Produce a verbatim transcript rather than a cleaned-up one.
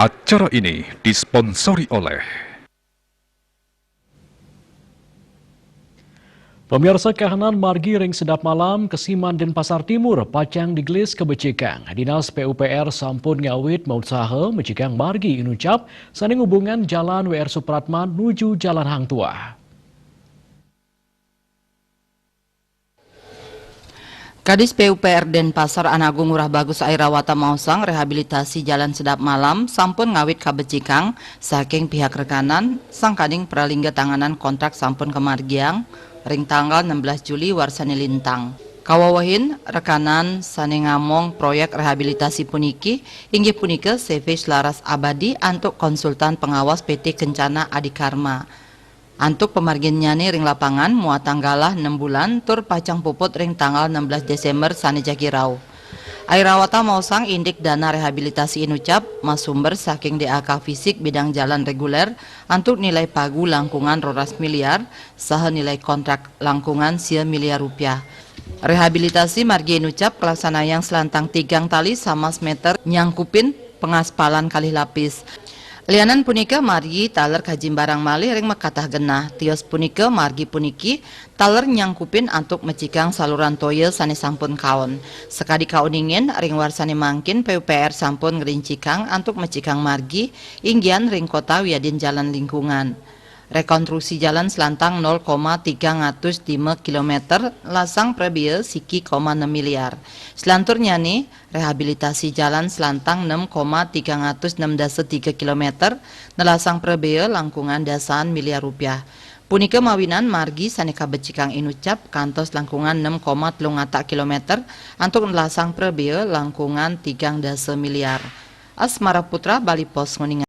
Acara ini disponsori oleh. Pemirsa, kahanan margi ring sedap malam, kasiman Denpasar Timur, pacang digelis kabecikang. Dinas P U P R sampun ngawit mausaha mecikang margi inucap, sane ngubungan Jalan W R Supratman nuju Jalan Hang Tuah. Kadis P U P R Denpasar Anagung Ngurah Bagus Airawata maosang rehabilitasi Jalan Sedap Malam sampun ngawit kabecikang saking pihak rekanan, sangkaning pralingga tanganan kontrak sampun kamargiang ring tanggal enam belas Juli warsa nilintang. Kawewehin rekanan sane ngamong proyek rehabilitasi puniki inggih punika Sevis Laras Abadi antuk konsultan pengawas P T Kencana Adikarma. Antuk pamarginnyane ring lapangan muatang galah nem bulan tur pacang puput ring tanggal enam belas Desember sane jagi rauh. Airawata maosang indik dana rehabilitasi inucap masumber saking D A K fisik bidang jalan reguler antuk nilai pagu langkungan roras miliar saha nilai kontrak langkungan sia miliar rupiah. Rehabilitasi margi inucap kalaksanayang selantang tigang tali samas meter nyangkupin pengaspalan kalih lapis. Lianan punika, margi taler kajimbarang malih ring makatah genah. Tios punika, margi puniki taler nyangkupin antuk mecikang saluran toya sane sampun kaon. Sakadi kauningin, ring warsane mangkin P U P R sampun ngrincikang antuk mecikang margi inggian ring kota wiadin jalan lingkungan. Rekonstruksi jalan selantang nol koma tiga atus lima kilometer, lasang prabea siki koma enam miliar. Selanturnyane, rehabilitasi jalan selantang enam koma tiga atus enam dasa tiga kilometer, nelasang prabea langkungan dasaan miliar rupiah. Punika mawinan margi sane kabecikang inucap kantos langkungan enam koma telung atak kilometer, antuk nelasang prabea langkungan tigang dasa miliar. Asmara Putra, Bali Post, nguninga.